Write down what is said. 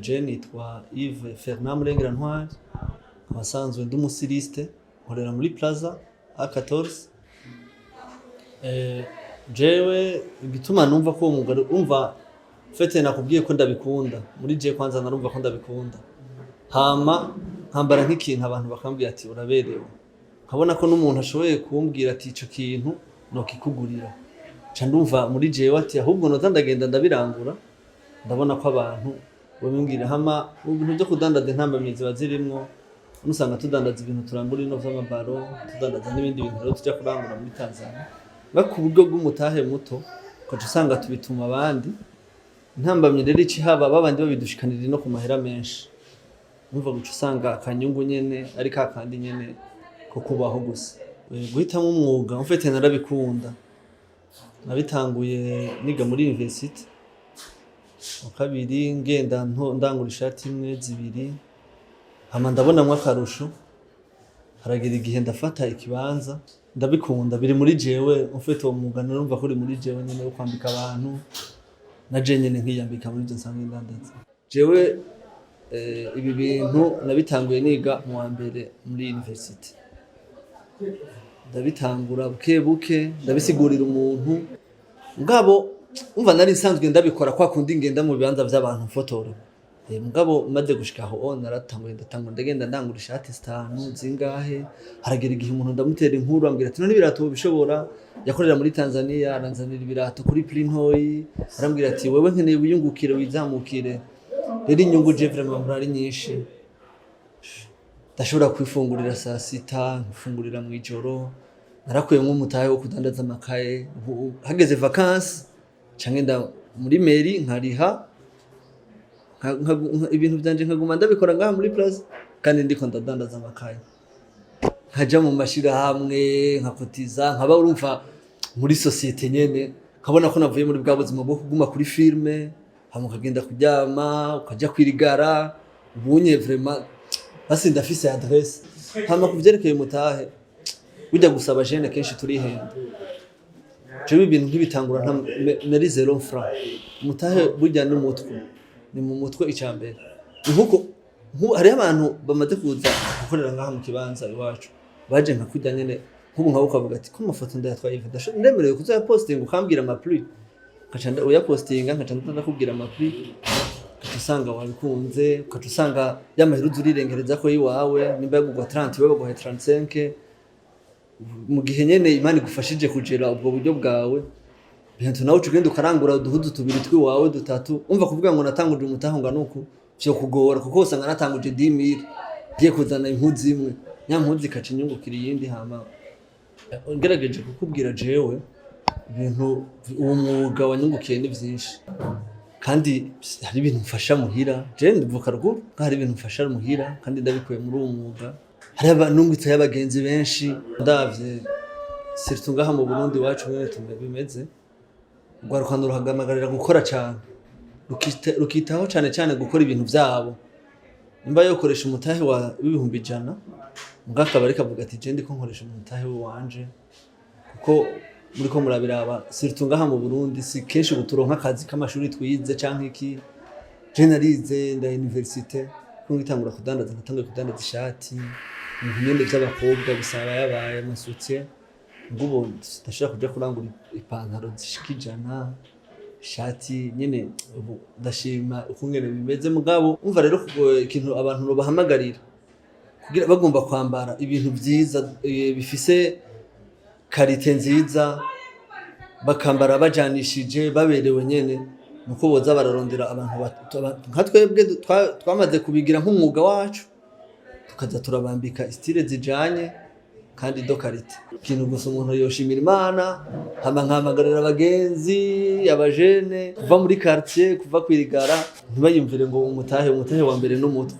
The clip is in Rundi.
Je nitwa Yves Fernand Murengerantwari, nkaba nsanzwe ndi umu styliste, nkorera muri Plaza A14. Jewe igituma numva ko uwo mwuga, umva fete, nakubwiye ko ndabikunda muri je. Kwanza narumva ko ndabikunda, hama nkambara nk'ikintu, abantu bakambwira ati: "Uraberewe." Nkabona ko n'umuntu ashoboye kumbwira ati: "Ico kintu nokikugurira." Ca ndumva muri jewe ati: "Ahubwo noza ndagenda ndabirangura." Ndabona ko abantu babimbwira. Hama mu bintu byo kudandaza, intambamyi ziba zirimwo. Usanga tudandaza ibintu turangura ino vy'amabaro, tudandaza n'ibindi bintu rero tuja kurangura muri Tanzania. Ba ku buryo bw'umutahe muto, ukaca usanga tubituma abandi. Intambamyi rero ica ihaba, babandi babidushikanira no ku mahera menshi. Numva guca usanga akanyungu nyene ari kakandi nyene ko kubaho gusa. Guhitamwo umwuga, en fait narabikunda. Nabitanguye niga muri université mu kabiri, ngenda ndangura ishati imwe, zibiri, hama ndabonamwo akarusho. Haragera igihe ndafata ikibanza. Ndabikunda, biri muri jewe. En fait uwo mwuga narumva ko uri muri jewe nyene, wo kwambika abantu, na je nyene nkiyambika muri ivyo nsanzwe ndandaza. Jewe ibi bintu nabitanguye niga mu wa mbere muri université. Ndabitangura buke buke, ndabisigurira umuntu. Mugabo umva, nari nsanzwe ndabikora kwa kundi ngenda mu bibanza vy'abantu mfotora. Mugabo maze gushika aho, oh, naratanguye, ndatangura, ndagenda ndangura ishati zitanu, zingahe. Haragera igihe umuntu ndamutera inkuru, ambwira ati: "None ibirato ubishobora?" Yakorera muri Tanzania, aranzanira ibirato kuri prix ntoyi. Arambwira ati: "Wewe nkeneye wiyungukire, wizamukire." Rero inyungu je vraiment mbona ari nyinshi. Ndashobora kwifungurira saa sita, nkifungurira mw'ijoro. Narakuyemwo umutahe wo kudandaza amakaye. Ubu hageze vacances, canke nda muri mairie nkariha ibintu vyanje, nkaguma ndabikora ngaha muri Plaza kandi ndiko ndadandaza amakaye, nkaja mu mashirahamwe, nkakotiza, nkaba urumva muri société nyene. Nkabona ko navuye muri bwa buzima bwo kuguma kuri firme, hama ukagenda kuryama, ukaja kwirigara. Ubunye vraiment basi ndafise adresse. Hama kuvyerekeye umutahe, burya gusaba jene kenshi turihenda. Jewe ibintu nk'ibitangura nta nari zéro franc. Umutahe burya n'umutwe, ni mu mutwe. Icambere ni nkuko hariho abantu bamaze kuza gukorera ngaha mu kibanza iwacu, baje nka kurya nyene. Nk'ubu nkawe ukavuga ati: "Ko amafoto ndayatwaye, ndemerewe kuzoyapostinga?" Ukambwira ama prix, nkaca uyapostinga, nkaca ndakubwira ama prix, ugaca usanga wabikunze, ugaca usanga ya mahera uza urirengereza ko yiwawe. Nimba yagurwa 30, wewe baguhaye 35. Mu gihe nyene Imana igufashije kugera ubwo buryo bwawe, bientôt nawe uca ugenda ukarangura uduhuzu tubiri twiwawe, dutatu. Umva, kuvuga ngo natanguje umutahe ungana uku vyo kugora, kuko usanga natanguje 10,000, ngiye kuzana impuzu imwe, nya mpuzu ikaca inyungukira iyindi. Hama ngerageje kukubwira, jewe ibintu uwo mwuga wanyungukiye ni vyinshi, kandi hari ibintu mfasha muhira. Jewe ndivuka ruguru, hari ibintu mfasha muhira kandi ndabikuye muri uwo mwuga. Hari nungutseyo abagenzi benshi. Ndavye surtout ngaha mu Burundi iwacu nyene bimeze, urwaruka ruhagamagarira gukora cane, rukitaho cane cane gukora ibintu vyabo. Nimba yokoresha umutahe wa w'ibihumbi 100, mbwa akaba ariko avuga ati: "Je ndiko nkoresha umutahe wanje." Kuko muriko murabiraba, surtout ngaha mu Burundi, si kenshi ubu turonka akazi k'amashuri twize canke iki. Je narize nda université, ko ngitangura kudandaza natanguye kudandaza ishati, ibintu nyene vy'abakobwa bisaba yabaye amasutye. Ngubu ndashobora kuja kurangura ipantaro zishika 100, ishati nyene. Ubu ndashima ukungene bimeze. Mugabo umva rero, ikintu abantu bahamagarira kugira bagomba kwambara ibintu vyiza, bifise qualité nziza, bakambara bajanishije, baberewe nyene, nuko boza bararondera abantu nka twebwe twamaze kubigira nk'umwuga wacu, tukaza turabambika style zijanye kandi de qualité. Ikintu gusa umuntu yoshimira Imana, hama nkahamagarira abagenzi, abajene kuva muri quartier, kuva kwirigara, ntibayumvire ngo umutahe wa mbere n'umutwe.